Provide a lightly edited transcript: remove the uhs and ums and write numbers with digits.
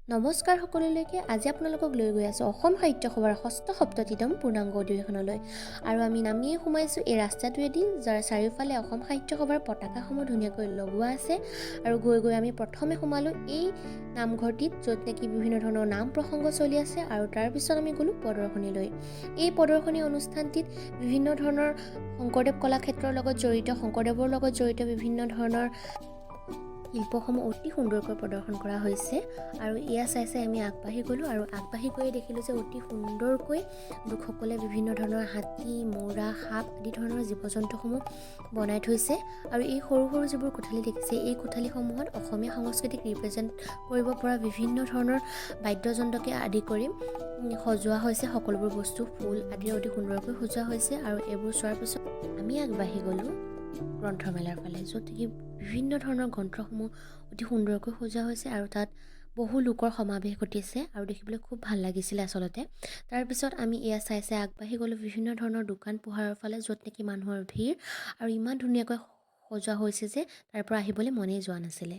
নমস্কাৰ সকলোলৈকে। আজি আপোনালোকক লৈ গৈ আছোঁ অসম সাহিত্য সভাৰ ষষ্ঠ সপ্ততিতম পূৰ্ণাংগ অধিৱেশনলৈ। আৰু আমি নামিয়ে সোমাইছোঁ এই ৰাস্তাটোৱেদি, যাৰ চাৰিওফালে অসম সাহিত্য সভাৰ পতাকাসমূহ ধুনীয়াকৈ লগোৱা আছে। আৰু গৈ গৈ আমি প্ৰথমে সোমালোঁ এই নামঘৰটিত, য'ত নেকি বিভিন্ন ধৰণৰ নাম প্ৰসংগ চলি আছে। আৰু তাৰপিছত আমি গ'লোঁ প্ৰদৰ্শনীলৈ। এই প্ৰদৰ্শনী অনুষ্ঠানটিত বিভিন্ন ধৰণৰ শংকৰদেৱ কলাক্ষেত্ৰৰ লগত জড়িত, শংকৰদেৱৰ লগত জড়িত বিভিন্ন ধৰণৰ শিল্পসমূহ অতি সুন্দৰকৈ প্ৰদৰ্শন কৰা হৈছে। আৰু এয়া চাই চাই আমি আগবাঢ়ি গ'লোঁ আৰু আগবাঢ়ি গৈয়ে দেখিলোঁ যে অতি সুন্দৰকৈ লোকসকলে বিভিন্ন ধৰণৰ হাতী, মৌৰা, সাপ আদি ধৰণৰ জীৱ জন্তুসমূহ বনাই থৈছে। আৰু এই সৰু সৰু যিবোৰ কোঠালি দেখিছে, এই কোঠালিসমূহত অসমীয়া সংস্কৃতিক ৰিপ্ৰেজেণ্ট কৰিব পৰা বিভিন্ন ধৰণৰ বাদ্যযন্ত্ৰকে আদি কৰি সজোৱা হৈছে। সকলোবোৰ বস্তু, ফুল আদি অতি সুন্দৰকৈ সজোৱা হৈছে। আৰু এইবোৰ চোৱাৰ পিছত আমি আগবাঢ়ি গ'লোঁ গ্ৰন্থমেলাৰ ফালে, য'ত নেকি বিভিন্ন ধৰণৰ গ্ৰন্থসমূহ অতি সুন্দৰকৈ সজোৱা হৈছে আৰু তাত বহু লোকৰ সমাৱেশ ঘটিছে আৰু দেখিবলৈ খুব ভাল লাগিছিলে আচলতে। তাৰপিছত আমি এয়া চাই চাই আগবাঢ়ি গ'লোঁ বিভিন্ন ধৰণৰ দোকান পোহাৰৰ ফালে, য'ত নেকি মানুহৰ ভিৰ আৰু ইমান ধুনীয়াকৈ সজোৱা হৈছে যে তাৰ পৰা আহিবলৈ মনেই যোৱা নাছিলে।